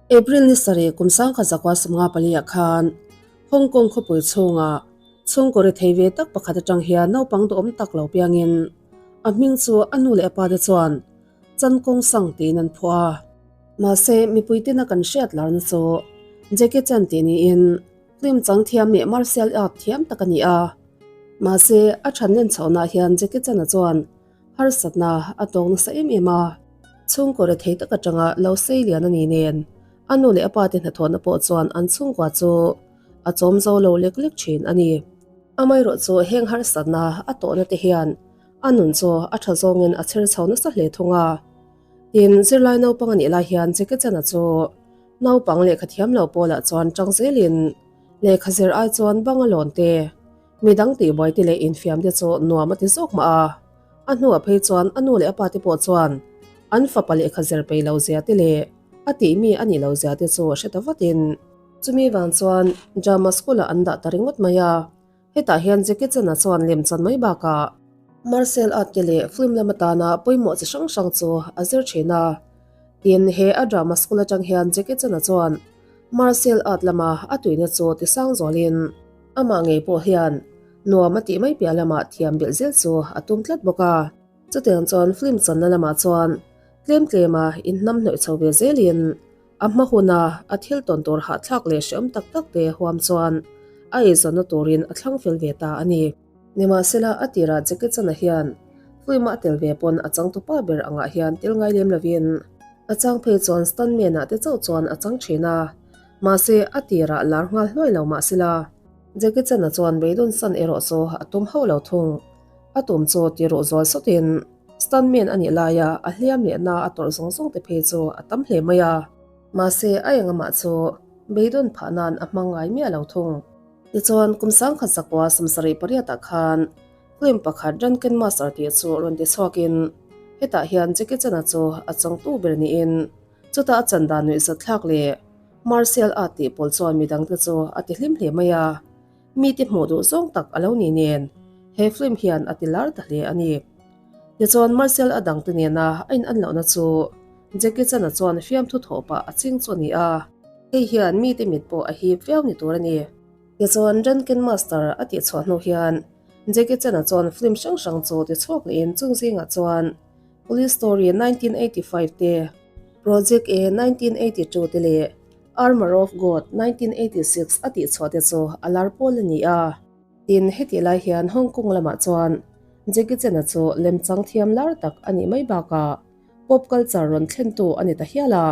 April ni sarih kum 1954 ah khan Hong Kong khawpui chhungah chhungkaw rethei ve tak pakhat atang hian naupang duhawm tak lo piangin a hming chu a nu leh a pa te chuan Chan Kong Sang tiin an phuah a. Mahse, mipui tina kan hriat larna chu Jackie Chan tih niin film chang thiam leh martial art thiam tak a ni a. Mahse, a thanlen chhohnaah hian Jackie Chan-a chuan harsatna a tawk nasa em em a. Chhungkaw rethei tak atanga lo sei lian a ni nen, a nu leh a pa te hnathawhna pawh chuan an chhungkua chu a chawm zo lo lek lek thin a ni. Amaherawh chu heng harsatna a tawhna te hian a nun chu a tha zawngin a chher chho nasa hle thung a. Tin, zirlai naupang a nih lai hian Jackie Chan-a chu naupang lehkha thiam lo pawlah chuan tang zelin lehkha zir ai chuan bang a lawn te, Mi dang tihbuai te leh infiam te chu nuam a ti zawk mah a, a hnuah phei chuan a nu leh a pa te pawh chuan an fapa lehkha zir peih lo zia te leh a tih mi a nih lo zia te chu hre ta vatin. Chumi vang chuan Drama School-ah an dah ta ringawt mai a, hetah hian Jackie Chan-a chuan lem chan mai bakah martial art te leh film lam atana pawimawh chi hrang hrang chu a zir thin a. Tin, he a Drama School atang hian Jackie Chan-a chuan martial art lama a tuina chu tisang zualin, Amah ngei pawh hian nuam a tih mai piah lamah thiam belh zel chu a tum tlat bawk a. Chutiang chuan film channa lamah chuan tlem tlema inhnam hnawih chho ve zelin a hma huna a thil tawn tur hahthlak leh hrehawm tak tak te huam chuan a eizawnna turin a thlang fel ve ta a ni. Nimahsela a tirah Jackie Chan-a hian film-a a tel ve pawn a changtupa ber angah hian tel ngai lem lovin a chang phei chuan stuntman-ah te chauh chuan a chang thin a. Mahse, a tirah lar nghal hluai lo mah sela, Jackie Chan-a chuan beidawn san erawh chu a tum hauh lo thung. A tum chu ti ruh zual sawtin stuntman a nih laia a hliam leh na a tawrh zawng zawng te phei chu a tam hle mai a. Mahse, a engamah chu beidawn phah nan a hmang ngai miah lo thung. Tichuan, kum 1978 ah khan film pakhat Drunken Master tih chu rawn ti chhuakin hetah hian Jackie Chan-a chu a changtu ber niin Chutah a chan dan nuihzat thlak leh martial art tih pawl chuan midangte chu a ti hlim hle mai a, mite hmuh duh zawng tak a lo ni nen he film hian a ti lar ta hle a ni. Tichuan martial art dangte nena a in an lohna chu Jackie Chan-a chuan fiamthu thawh pah a ching chu a ni a, hei hian mite mit pawh a hip viau ni tur a ni. Tichuan Drunken Master a tih chhuah hnu hian Jackie Chan-a chuan film hrang hrang chu ti chhuak lehin chung zingah chuan Police Story 1985 te, Project A 1982 te leh Armour of God 1986 a tihchhuah te chu a lar pawl a ni a. Tin, hetih lai hian Hong Kong lamah chuan Jackie Chan-a chu lemchang thiam lar tak a nih mai bakah pop culture rawn thlentu a ni ta hial a,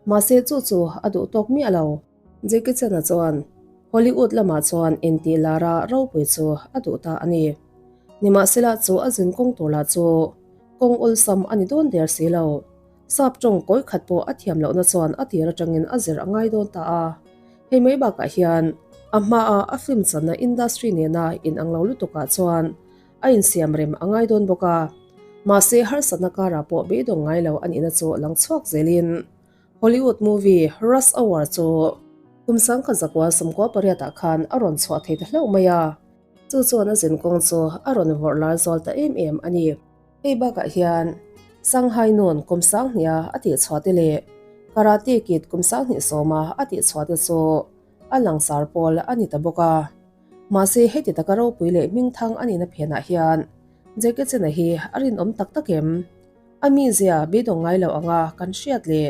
mahse chu chu a duh tawk miah lo. Jackie Chan-a chuan Hollywood lamah chuan intih lara ropui chu a duh ta a ni. Nimahsela chu a zin kawng tur lah chu kawng awlsam a ni dawn der si lo. Sap tawng kawi khat pawh a thiam lohna chuan a tir atangin a zir a ngai dawn ta a. Hei mai bakah hian a hmaa a film channa industry nena inang lo lutukah chuan a insiam rem a ngai dawn bawk a. Mahse harsatna karah pawh beidawng ngai lo a nihna chu lang chhuak zelin Hollywood movie Rush Hour chu kum 1998 ah khan a rawn chhuah thei ta hlauh mai a, chu chuan a zin kawng chu a rawn vawrh lar zual ta em em a ni. Hei bakah hian Shanghai Noon kum 2000 a tihchhuah te leh Karate Kid kum 2010 a tihchhuah te chu a langsar pawl a ni ta bawk a. Mahse heti taka ropui leh hmingthang a nihna phenah hian Jackie Chan-a hi a rinawm tak tak em? A mizia beidawng ngai lo anga kan hriat leh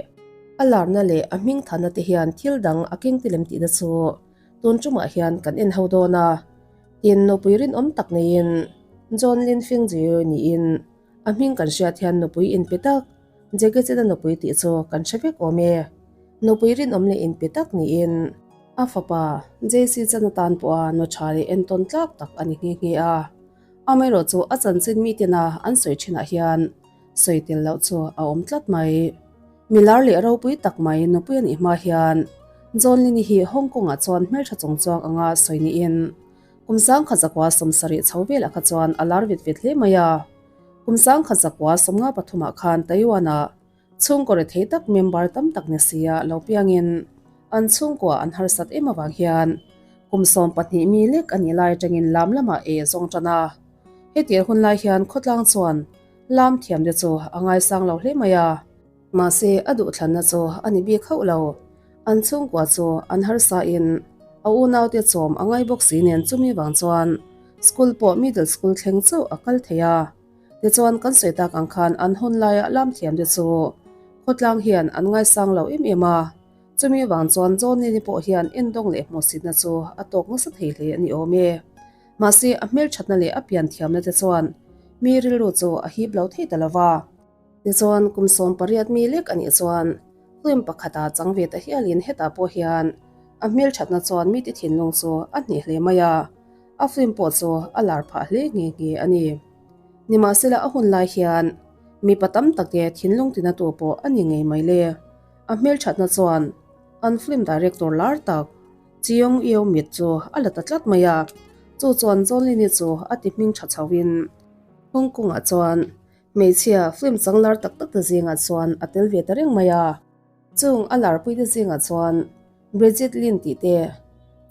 a larna leh a hming thanna te hian thil dang a keng ti lem tihna chu tun tumah hian kan en ho dawn a. Tin, nupui rinawm tak neiin John Lin Fing Jiu niin a hming kan hriat hian nupui inpe tak Jackie Chan-a nupui tih chu kan hre vek awm e. Nupui rinawm leh inpe tak niin a fapa JC Chan-a tan pawha nu tha leh entawn tlak tak a ni nghe nghe a. Amaherawh chu a chanchin mitena an sawi thinah hian sawi tel loh chu a awm tlat mai. Milar leh ropui tak mai nupui a nih hma hian John Lin-i hi Hong Kong-ah chuan hmeltha chungchuang anga sawi niin kum 1970 chho velah kha chuan a lar vet vet hle mai a. Kum 1953 ah khan Taiwan-ah Chhungkaw rethei tak member tam tak ni sia lo piangin an chhungkua an harsat em avang hian kum 12 mi lek a nih lai atangin lam lamah ei a zawng tan a. Hetiang hun lai hian khawtlang chuan lam thiamte chu a ngaisang lo hle mai a. Mahse a duhthlanna chu a ni bik hauh lo. An chhungkua chu an harsa in a unaute chawm a ngai bawk si nen chumi vang chuan school pawh middle school thleng chauh a kal thei a. Tichuan kan sawi tak ang khan an hun laia lam thiam te chu khawtlang hian an ngaisang lo em em a. Chumi vang chuan Johnny-ni pawh hian endawng leh hmuhsitna chu a tawk nasa thei hle a ni awm e. Mahse a hmelthatna leh a pianthiamna te chuan mi rilru chu a hip lo thei ta lo va. Tichuan kum 18 mi lek a nih chuan film pakhata chang ve ta hialin hetah pawh hian a hmelthatna chuan mite thinlung chu a hneh hle mai a, a film pawh chu a lar phah hle nghe nghe a ni. Nimahsela a hun lai hian mipa tam take thinlung tina tu pawh a ni ngei mai le. A hmelthatna chuan an film director lar tak Cheong Eo mit chu a la ta tlat mai a, chu chuan Johnny-ni chu a ti hming tha chhoin Hong Kong-ah chuan Hmeichhia film chang lar tak tak te zingah chuan a tel ve ta reng mai a. Chung a larpui te zingah chuan Bridget Lin tih te,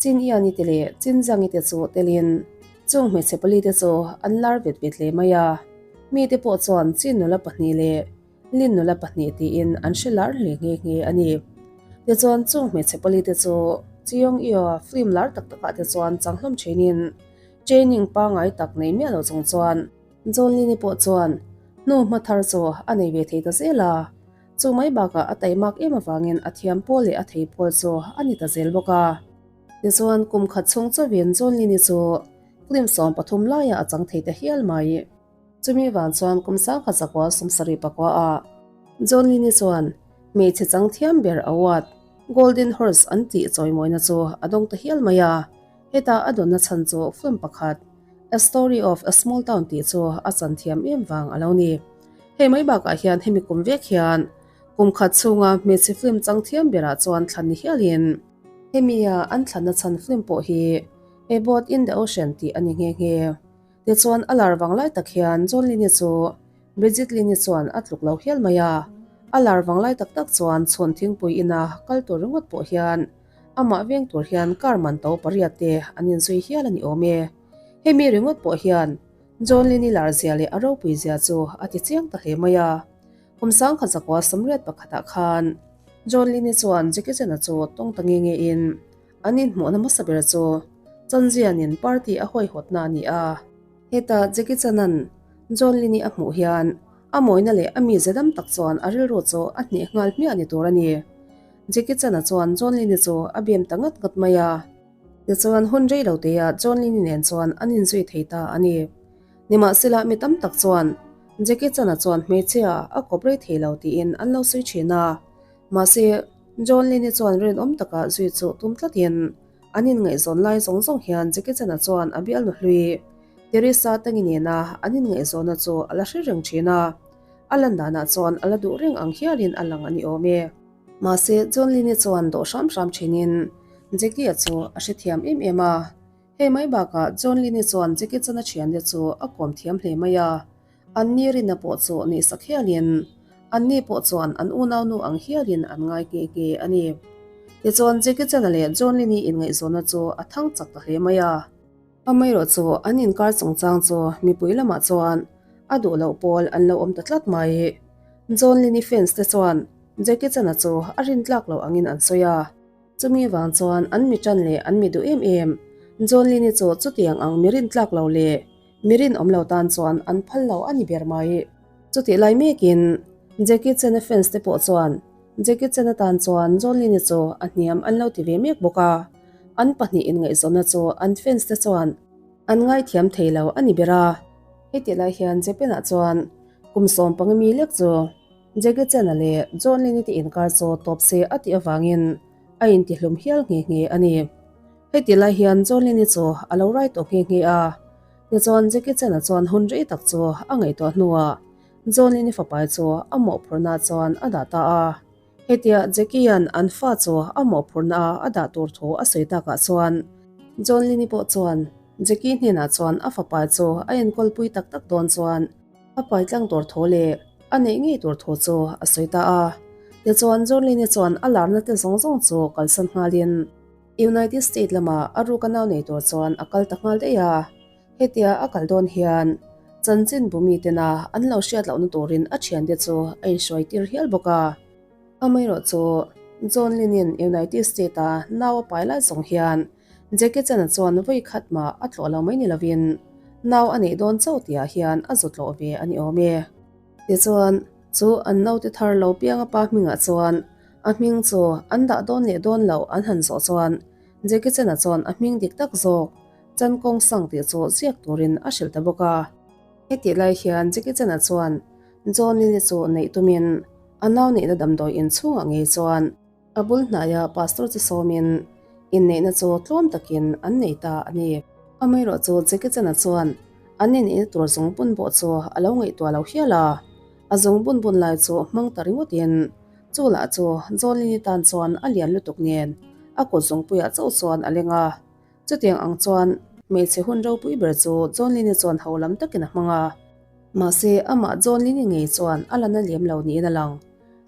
Chin Ian-i te leh Chin Zhang-i te chu telin chung hmeichhe pali te chu an lar vet vet hle mai a. Mite pawh chuan Chin nula pahnih leh Lin nula pahnih tiin an hre lar hle nghe nghe a ni. Tichuan chung hmeichhe pali te chu Cheong Io-a film lar tak takah te chuan chang hlawm thinin training pangngai tak nei miah lo chung chuan John Lin-i pawh chuan hnu hma thar chu a nei ve thei ta zel a, chu mai bakah a taimak em avangin a thiam pawl leh a thei pawl chu a ni ta zel bawk a. Tichuan kum khat chhung chauhin John Lin-i chu film 13 laiah a chang thei ta hial mai. Chumi vang chuan kum 1974 ah John Lin-i chuan hmeichhe chang thiam ber award Golden Horse an tih chawimawina chu a dawng ta hial mai a, heta a dawnna chhan chu film pakhat A Story of a Small Town tih chu a chan thiam em vang a lo ni. Hei mai bakah hian hemi kum vek hian kum khat chhunga hmeichhe film chang thiam berah chuan thlan ni hialin hemia an thlanna chhan film pawh hi A Boat in the Ocean tih a ni nghe nghe. Tichuan a lar vang lai tak hian John Lin-i chu Bridget Lin-i chuan a tluk lo hial mai a, a lar vang lai tak tak chuan chhawn thingpui ina kal tur ringawt pawh hian amah veng tur hian car man to pariat te an inzui hial a ni awm e. Hemi ringawt pawh hian John Lin-i lar zia leh a ropui zia chu a ti chiang ta hle mai a. Kum 1981 ah khan John Lin-i chuan Jackie Chan-a chu tawng ta nge nge in an inhmuhna hmasa ber chu Chanzianin party a huaihawtna a ni a. Heta Jackie Chan-a'n John Lin-i a hmuh hian a mawina leh a mize dam tak chuan a rilru chu a hneh nghal hmiah ni tur a ni. Jackie Chan-a chuan John Lin-i chu a bem ta ngat ngat mai a. Tichuan hun rei lo teah John Lin-i nen chuan an inzui thei ta a ni. Nimahsela mi tam tak chuan Jackie Chan-a chuan hmeichhia a kawp rei thei lo tiin an lo sawi thin a. Mahse, John Lin-i chuan rinawm taka zui chu tum tlatin an inngaihzawn lai zawng zawng hian Jackie Chan-a chuan a bialnu hlui Teresa Tangi nena an inngaihzawnna chu a la hre reng thin a. A lan danah chuan a la duh reng ang hialin a lang a ni awm e. Mahse, John Lin-i chuan dawh hram hram thinin Jackie-a chu a hrethiam em em a. Hei mai bakah John Lin-i chuan Jackie Chan-a thiante chu a kawm thiam hle mai a. An ni rinna pawh chu nihsak hialin an ni pawh chuan an unaunu ang hialin an ngai nghe nghe a ni. Tichuan Jackie Chan-a leh John Lin-i inngaihzawnna chu a thang chak ta hle mai a. Amaherawh chu an inkar chungchang chu mipui lamah chuan a duh loh pawl an lo awm ta tlat mai. John Lin-i fans te chuan Jackie Chan-a chu a rintlak loh angin an sawi a. Chumi vang chuan an mi tan leh an mi duh em em John Lin-i chu chutiang ang mi rintlak lo leh mi rinawm lo tan chuan an phal lo a ni ber mai. Chutih lai mekin Jackie Chan-a fans te pawh chuan Jackie Chan atan chuan John Lin-i chu a hniam an lo ti ve mek bawk a, an pahnih inngaihzawnna chu an fans te chuan an ngaithiam thei lo a ni ber a. Heti lai hian Japan-ah chuan kum 15 mi lek chu Jackie Chan-a leh John Lin-i te inkar chu tawp se a tih avangin a intihlum hial nghe nghe a ni. Heti lai hian John Lin-i chu a lo rai tawh nghe nghe a, tichuan Jackie Chan-a chuan hun rei tak chu a ngaihtuah hnuah John Lin-i fapa chu a mawhphurhna chuan a dah ta a. Hetia Jackie-a'n an fa chu a mawhphurhna a dah tur thu a sawi takah chuan John Lin-i pawh chuan Jackie hnenah chuan a fapa chu a enkawlpui tak tak dawn chuan a paitlang tur thu leh a neih ngei tur thu chu a sawi ta a. Tichuan John Lin-i chuan a larna te zawng zawng chu kalsan nghalin United States lama a ruka nau nei tur chuan a kal ta nghal daih a. Hetia a kal dawn hian chanchin bu mitena an lo hriat lohna turin a thiante chu a inhruai tir hial bawk a. Amaherawh chu John Lynn-in United State-a nau a pai lai zawng hian Jackie Chan-a chuan vawi khat mah a tlawh lo mai ni lovin nau a neih dawn chauh tihah hian a zu tlawh ve a ni awm e. Tichuan, chu an naute thar lo pianga pa hmingah chuan a hming chu an dah dawn leh dawn loh an han zawh chuan Jackie Chan-a chuan a hming dik tak zawk Chan Kong Sang tih chu ziak turin a hrilh ta bawk a. Hetih lai hian Jackie Chan-a chuan John Lynn-i chu neih tumin a nau neihna damdawi inchhungah ngei chuan A bul hnaia pastor chu sawmin inneihna chu tlawm takin an nei ta a ni. Amaherawh chu Jackie Chan-a chuan an inneihna tur zungbun pawh chu a lo ngaihtuah lo hial a, a zungbun bun lai chu hmang ta ringawtin chu lah chu Jolene-i tan chuan a lian lutuk nen a kut zungpuiah chauh chuan a leng a. Chutiang ang chuan hmeichhe hun ropui ber chu Jolene-i chuan ho lam takin a hmang a. Mahse amah Jolene-i ngei chuan a la na lem lo niin a lang.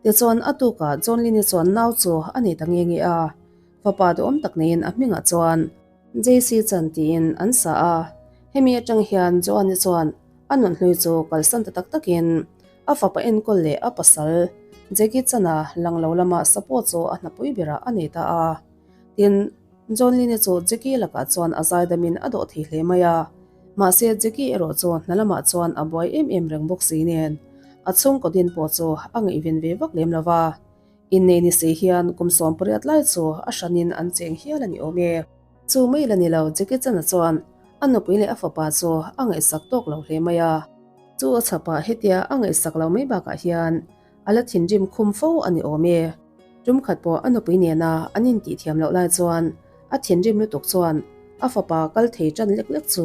Tichuan, a tukah John Lynn-i chuan nau chu a nei ta nge nge a, fapa duhawm tak neiin a hmingah chuan JC Chan tiin an sa a. Hemi atang hian Joan-i chuan a nunhlui chu kalsan ta tak takin a fapa enkawl leh a pasal Jackie Chan-a lang lo lama support chu a hnapui berah a nei ta a. Tin, John Lynn-i chu Jackie lakah chuan a zaidamin a dawh thei hle mai a. Mahse, Jackie erawh chu hna lamah chuan a buai em em reng bawk si nen, a chhungkaw din pawh chu a ngaihven ve vak lem lo va. Innei ni si hian kum 18 lai chu a hranin an cheng hial a ni awm e. Chu mai la ni lo, Jackie Chan-a chuan a nupui leh a fapa chu a ngaihsak tawk lo hle mai a. Chu a chhapah hetia a ngaihsak lo mai bakah hian A la thinrim khum fo a ni awm e. Tum khat pawh a nupui nena an intih thiam loh lai chuan a thinrim lutuk chuan a fapa kal thei tan lek lek chu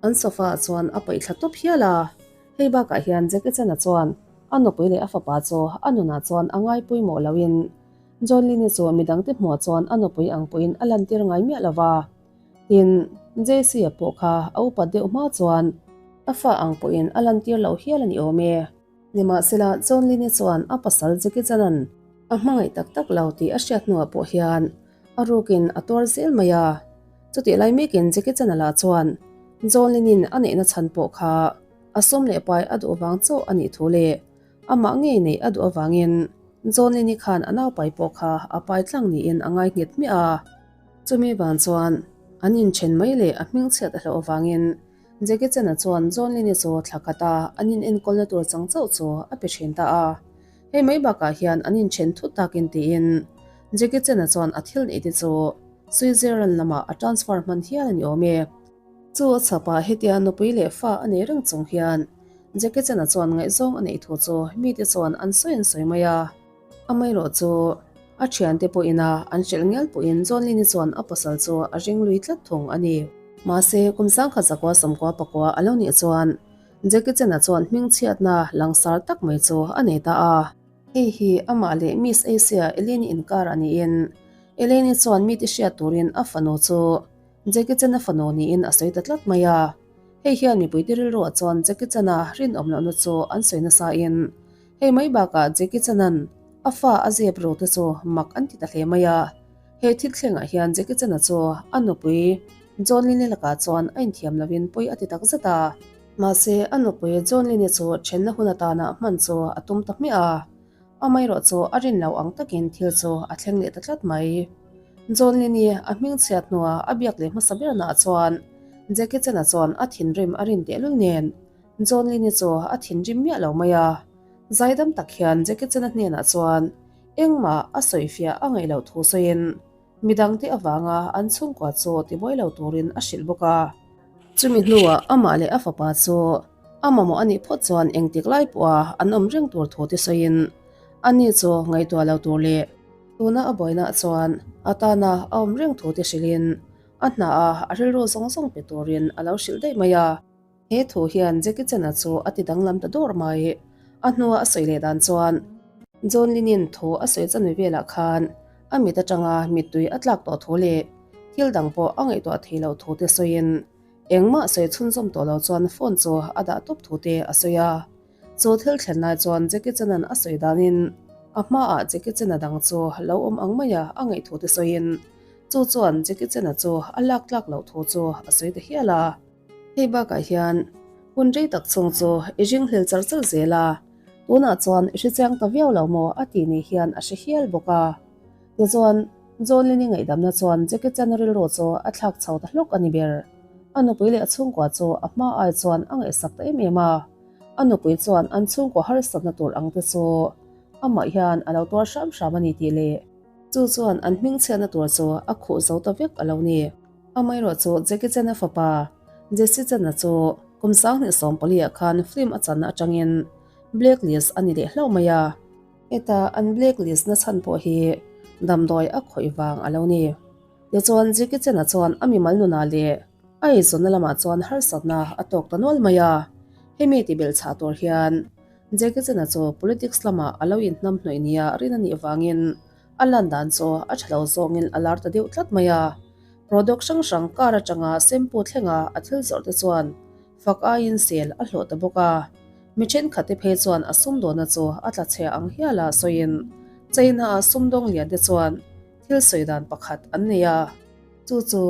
an sofa ah chuan a paih thla tawp hial a. Hei bakah hian Jackie Chan-a chuan a nupui leh a fapa chu a nunah chuan a ngai pawimawh loin John Lin-i chu midangte hmuah chuan a nupui ang pawhin a lantir ngai miah lo va. Tin, JC-a pawh kha a upat deuh hma chuan a fa ang pawhin a lantir lo hial a ni awm e. Nimahsela, John Lynn-i chuan a pasal Jackie Chan-a'n a hmangaih tak tak lo tih a hriat hnuah pawh hian a rukin a tuar zel mai a. Chutih lai mekin Jackie Chan-a lah chuan John Lynn-in a neihna chhan pawh kha a sawm leh pai a duh vang chauh a nih thu leh amah ngei neih a duh avangin John Lynn-i khan a naupai pawh kha a pai tlang niin a ngai nghet hmiah a. Chumi vang chuan an inthen mai leh a hmingchhiat a hlauh avangin Jackie Chan-a chuan John Lynn-i chu thla khat a an inenkawlna tur chang chauh chu a pe thin ta a. Hei mai bakah hian an inthen thut takin tiin Jackie Chan-a chuan a thil neih te chu Switzerland lamah a transfer hman hial a ni awm e. Chu a chhapah hetia nupui leh fa a nei reng chung hian Jackie Chan-a chuan ngaihzawng a neih thu chu mite chuan an sawi an sawi mai a. Amaherawh chu a thiante pawhin a an hrilh ngial pawhin John Lynn-i chuan a pasal chu a ring lui tlat thung a ni. Mahse, kum 1994 a lo nih chuan Jackie Chan-a chuan hmingchhiatna langsar tak mai chu a nei ta a. Hei hi amah leh Miss Asia Elaine-i inkar a niin Elaine-i chuan mite hriat turin a fanu chu Jackie Chan-a fanu niin a sawi ta tlat mai a. Hei hian mipuite rilruah chuan Jackie Chan-a rinawm lohna chu an sawi nasain Hei mai bakah Jackie Chan-a'n a fa a zep ro te chu mak an ti ta hle mai a. He thil thlengah hian Jackie Chan-a chu a nupui John Lynn-i lakah chuan a inthiam lovin pawi a ti tak zet a. Mahse, a nupui John Lynn-i chu thenna hun atana hman chu a tum ta hmiah a. Amaherawh chu a rin lo ang takin thil chu a thleng leh ta tlat mai. John Lynn-i a hmingchhiat hnuah a biak leh hmasa bernaah chuan Jackie Chan-a chuan a thinrim a rin tehlul nen John Lynn-i chu a thinrim miah lo mai a, zaidam tak hian Jackie Chan-a hnenah chuan engmah a sawifiah a ngaih loh thu sawiin midangte avanga an chhungkua chu tibuai lo turin a hrilh bawk a. Chumi hnuah amah leh a fapa chu a mamawh a nih phawt chuan engtik lai pawha an awm reng tur thu te sawiin ani chu ngaihtuah lo tur leh tuna a buainaah chuan a tana a awm reng thu te hrilhin a hnaah a rilru zawng zawng pe turin a lo hrilh daih mai a. He thu hian Jackie Chan-a chu a ti danglam ta dawr mai. A hnua a sawi leh dan chuan John Lynn-in thu a sawi chanve velah khan a mit atanga mittui a tlak tawh thu leh thil dang pawh a ngaihtuah thei loh thu te sawiin engmah sawi chhunzawm tawh lo chuan phone chu a dah tawp thu te a sawi a. Chu thil thlen lai chuan Jackie Chan-a'n a sawi danin a hmaah Jackie Chan-a dang chu lo awm ang maia a ngaih thu te sawiin chu chuan Jackie Chan-a chu a lak tlak loh thu chu a sawi ta hial a. Hei bakah hian hun rei tak chhung chu i ringhlel char char zel a, tunah chuan i hrechiang ta viau lo maw a tih ni hian a hre hial bawk a. Tichuan, John Lenny ngaihdamna chuan Jackie Chan-a rilru chu a thlak chho ta hlawk a ni ber. A nupui leh a chhungkua chu a hma ai chuan a ngaihsak ta em em a. A nupui chuan an chhungkua harsatna tur ang te chu amah hian a lo tuar hram hram a ni tih leh chu chuan an hmingchhiatna tur chu a khuh zo ta vek a lo ni. Amaherawh chu Jackie Chan-a fapa Jesse Chan-a chu kum 2014 ah khan film a channa atangin blacklist a ni leh hlauh mai a. Heta an blacklist na chhan pawh hi damdawi a khawih vang a lo ni. Tichuan Jackie Chan-a chuan a mimal nunah leh a eizawnna lamah chuan harsatna a tawk ta nual mai a. Hemi ti belh chhah tur hian Jackie Chan-a chu politics lamah a lo inhnamhnawih nia rin a nih vangin a lan dan chu a tha lo zawngin a lar ta deuh tlat mai a. Product hrang hrang kar atanga shampoo thlenga a thil zawrh te chuan fak aiin sel a hlawh ta bawk a. Mi thenkhat te phei chuan a sumdawnna chu a tla chhe ang hial a sawiin China-a sumdawng lian te chuan thil sawi dan pakhat an nei a. Chu chu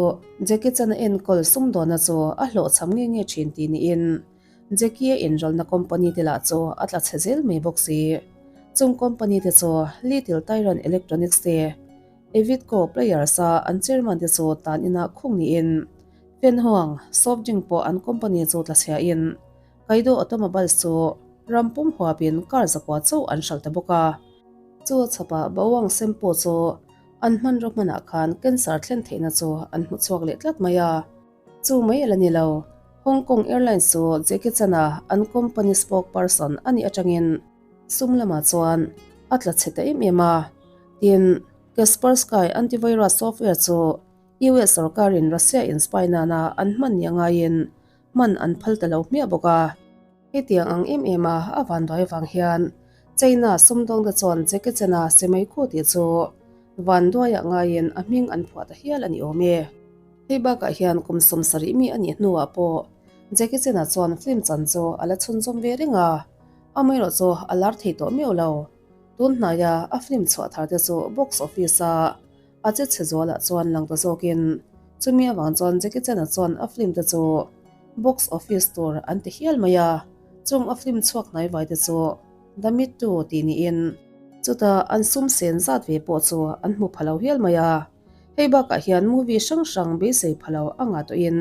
Jackie Chan-a enkawl sumdawnna chu a hlawhchham nge nge thin tih niin Jackie-a inrawlhna company te lah chu a tla chhe zel mai bawk si. Chung company te chu Little Tyrant Electronics te, Evitco Players-a an chairman te chu tan inah khung niin Fenhuang soft drink pawh an company chu tla chhiahin Kaido Automobiles chu ram pum huapin car zakua chauh an hralh ta bawk a. Chu chhapah Bawang shampoo chu an hmanraw hmanah khan cancer thlen theihna chu an hmu chhuak leh tlat mai a. Chu mai a la ni lo, Hong Kong Airlines chu Jackie Chan-a an company spokesperson a nih atangin sum lamah chuan a tla chhe ta em em a. Tin, Kaspersky antivirus software chu US sorkarin Russia in spy nana an hman ni a ngaiin hman an phal ta lo hmiah bawk a. Hetiang ang em em a a vanduai vang hian China sumdawng te chuan Jackie Chan-a Semei Khu tih chu vanduaiah ngaiin a hming an phuah ta hial a ni awm e. Hei bakah hian kum 70 mi a nih hnuah pawh Jackie Chan-a chuan film chan chu a la chhunzawm ve reng a, amaherawh chu a lar thei tawh miau lo. Tun hnaia a film chhuah thar te chu box office-a a che chhe zualah chuan lang ta zawkin chumi avang chuan Jackie Chan-a chuan a film te chu box office tur an ti hial mai a, chung a film chhuak hnaivai te chu The Me Too tih niin chutah an sum sen zat ve pawh chu an hmu pha lo hial mai a. Hei bakah hian movie hrang hrang beisei pha lo a ngah tawhin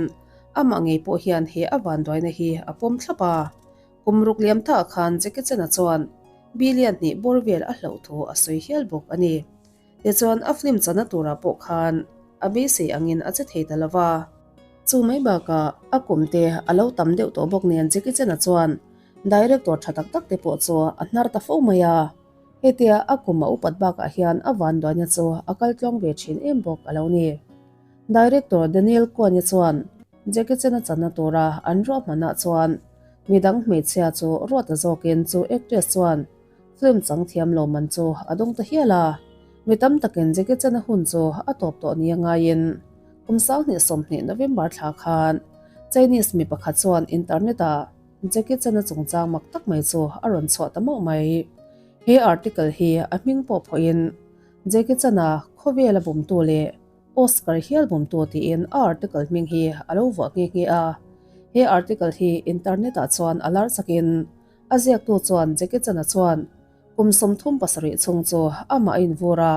amah ngei pawh hian he a vanduaina hi a pawm thlap a. Kum ruk liam ta khan Jackie Chan-a chuan billion hnih bawr vel a hlauh thu a sawi hial bawk a ni. Tichuan a film chana turah pawh khan a beisei angin a che thei ta lo va. Chu mai bakah a kum te a lo tam deuh tawh bawk nen Jackie Chan-a chuan director tha tak tak te pawh chu a hnar ta fo mai a. Hetia a kum a upat bakah hian a vanduaina chu a kal tlawng ve thin em bawk a lo ni. Director Daniel Kwan-i chuan Jackie Chan-a channa tura an ruahmanah chuan midang hmeichhia chu ruat ta zawkin chu actress chuan film chang thiam lo man chu a dawng ta hial a. Mi tam takin Jackie Chan-a hun chu a tawp tawh nia ngaiin kum 2020 November thla khan Chinese mi pakhat chuan internet-ah Jackie Chan-a chungchang mak tak mai chu a rawn chhuah ta mauh mai. He article hi a hming pawh phawhin Jackie Chan-a khawvela bumtu leh Oscar hial bumtu tiin a article hming hi a lo vuah nghe nghe a. He article hi internet-ah chuan a lar chakin a ziaktu chuan Jackie Chan-a chuan kum 37 chhung chu amah a invur a,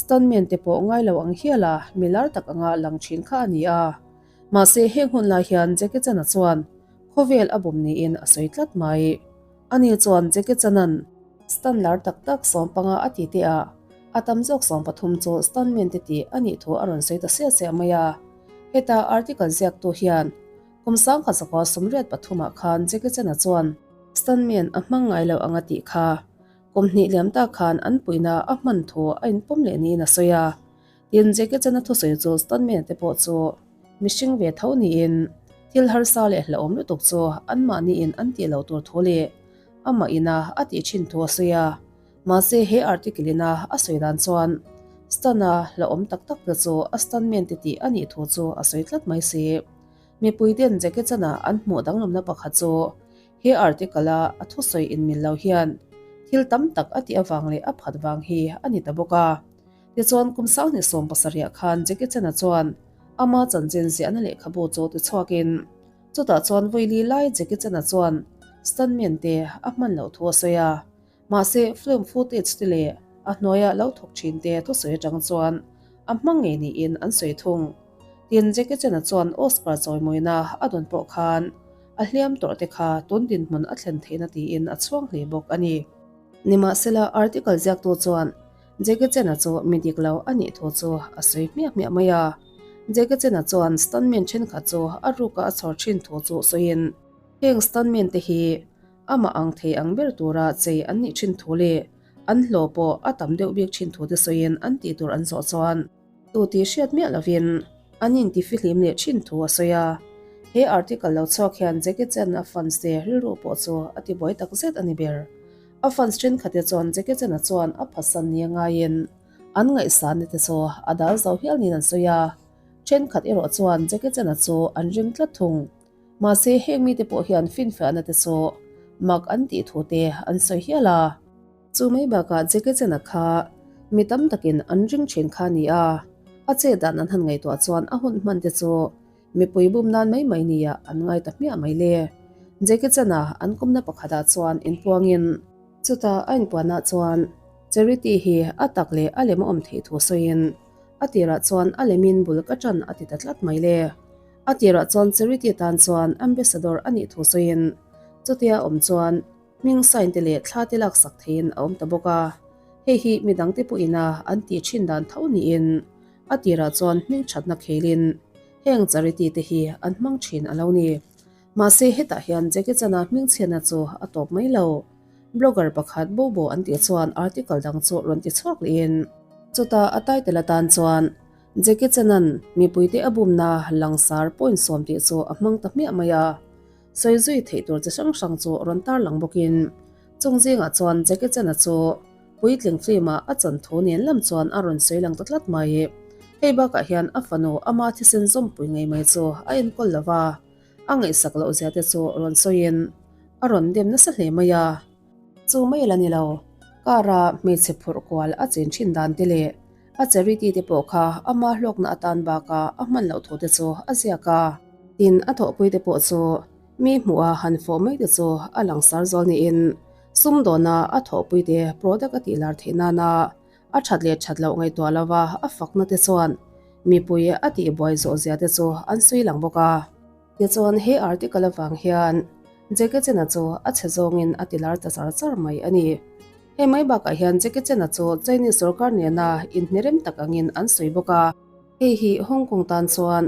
stuntman te pawh ngai lo ang hiala mi lar tak anga lang thin kha a ni a. Mahse heng hun lai hian Jackie Chan-a chuan khawvel a bum niin a sawi tlat mai. Ani chuan Jackie Chan-a'n stunt lar tak tak 15 a ti teh a, a tam zawk 13 chu stuntman te tih a nih thu a rawn sawi ta siah siah mai a. Heta article ziaktu hian kum 1983 ah khan Jackie Chan-a chuan stuntman a hmang ngai lo ang a tih kha kum hnih liam tak khan an puihna a hman thu a inpawm leh niin a sawi a. Tin, Jackie Chan-a thusawi chu stuntman te pawh chu mihring ve tho niin thil harsa leh hlauhawm lutuk chu anmahniin an tih loh tur thu leh amah ina a tih thin thu a sawi a. Mahse, he article ina a sawi dan chuan stunt-a hlauhawm tak tak te chu a stuntman te tih a nih thu chu a sawi tlat mai si. Mipui ten Jackie Chan-a an hmuh danglamna pakhat chu he article-a a thusawi inmil lo hian thil tam tak a tih avang leh a phat vang hi a ni ta bawk a. Tichuan, kum 2017 khan Jackie Chan-a chuan ama chanchin ziahna lehkhabu chu ti chhuakin, chutah chuan vawi lai Jackie Chan-a chuan stuntman te a hman loh thu a sawi a. Mahse, film footage te leh A hnuaia lo thawk thin te thusawi atang chuan a hmang ngei niin an sawi thung. Tin, Jackie Chan-a chuan Oscar chawimawina a dawn pawh khan a hliam tawrh te kha tun dinhmun a thlen theihna tiin a chhuang hle bawk a ni. Nimahsela, article ziaktu chuan Jackie Chan-a chu mi dik lo a nih thu chu a sawi hmiah hmiah mai a. Jackie Chan-a chuan stuntman thenkhat chu a ruka a chhawr thin thu chu sawiin, heng stuntman te hi amah ang thei ang ber tura chei an nih thin thu leh an hlawh pawh a tam deuh bik thin thu te sawiin an tih tur an zawh chuan tu tih hriat miah lovin an intifihlim leh thin thu a sawi a. He article lo chhuak hian Jackie Chan a fans te rilru pawh chu a tibuai tak zet a ni ber. A fans thenkhat te chuan Jackie Chan a chuan a phatsan ni a ngaiin an ngaihsan te chu a dal zo hial niin an sawi a. Thenkhat erawh chuan Jackie Chan a chu an ring tlat thung. Mahse heng mite pawh hian finfiahna te chu mak an tih thu te an sawi hial a. Chu mai bakah Jackie Chan-a kha mi tam takin an ring thin kha a ni a, a chet dan an han ngaihtuah chuan a hun hman te chu mipui bum nan mai mai nia an ngai ta hmiah mai le. Jackie Chan-a an kawmna pakhatah chuan inpuangin, chutah a inpuanah chuan Charity hi a tak leh a lem a awm theih thu sawiin a tirah chuan a lemin bul ka tan a ti ta tlat mai le. A tirah chuan Charity tan chuan ambassador a nih thu sawiin chutia awm chuan hming sign te leh thla te laksak theiin a awm ta bawk a. Hei hi midangte pawhin a an tih thin dan tho niin a tirah chuan hming thatna khelin heng Charity te hi an hmang thin a lo ni. Mahse hetah hian Jackie Chan-a hmingchhiatna chu a tawp mai lo. Blogger pakhat Bobo an tih chuan article dang chu rawn ti chhuak lehin chutah a title atan chuan Jackie Chan-a'n mipuite a bumna langsar point sawm tih chu a hmang ta hmiah mai a. Sawi zui theih tur chi hrang hrang chu rawn tarlang bawkin chung zingah chuan Jackie Chan-a chu puitling film-ah a chan thu nen lam chuan a rawn sawi lang ta tlat mai. Hei bakah hian a fanu ama thisen zawmpui ngei mai chu a enkawl lo va, a ngaihsak loh zia te chu rawn sawiin a rawn dem nasa hle mai a. Chu mai la ni lo, car-a hmeichhe phurh kual a chin thin dan te leh a charity te pawh kha ama hlawkna atan bakah a hman loh thu te chu a ziak a. Tin, a thawhpui te pawh chu mi hmuha han fawh mai te chu a langsar zual niin sumdawna a thawhpui te product a tihlar theih nana a that leh that loh ngaihtuah lova a fakna te chuan mipui a tihbuai zawh zia te chu an sawi lang bawk a. Tichuan he article avang hian Jackie Chan-a chu a chhe zawngin a ti lar ta char char mai a ni. Hei mai bakah hian Jackie Chan-a chu Chinese sorkar nena inhnerem tak angin an sawi bawk a. Hei hi Hong Kong tan chuan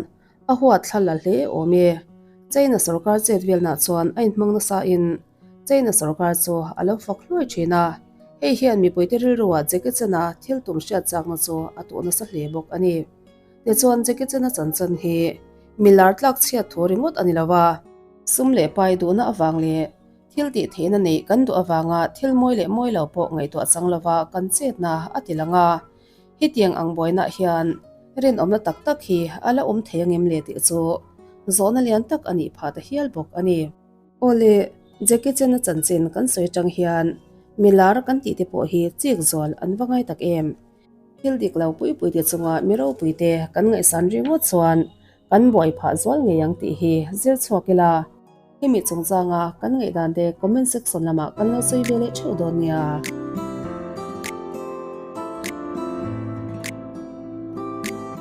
a huat thla la hle awm e. China sorkar chet velnah chuan a inhmang nasain China sorkar chu a lo fak hluai thin a, hei hian mipuite rilruah Jackie Chan-a thil tum hriat chakna chu a tuh nasa hle bawk a ni. Tichuan Jackie Chan-a chanchan hi mi lar tlak chhiat thu ringawt a ni lo a, sum leh pai duhna avang leh thil tih theihna neih kan duh avanga thil mawi leh mawi lo pawh ngaihtuah chang lova kan chetna a ti lang a, hetiang ang buainaah hian rinawmna tak tak hi a la awm thei angem le tih chu zawhna lian tak a nih phah ta hial bawk a ni. Awle, Jackie Chan-a chanchin kan sawi atang hian mi lar kan tih te pawh hi chik zual an va ngai tak em? Thil dik lo pui pui te chunga mi ropui te kan ngaihsan ringawt chuan kan buai phah zual ngei ang tih hi zir chhuak ila. Hemi chungchanga kan ngaihdan te comment section lamah kan lo sawi ve leh theuh dawn nia.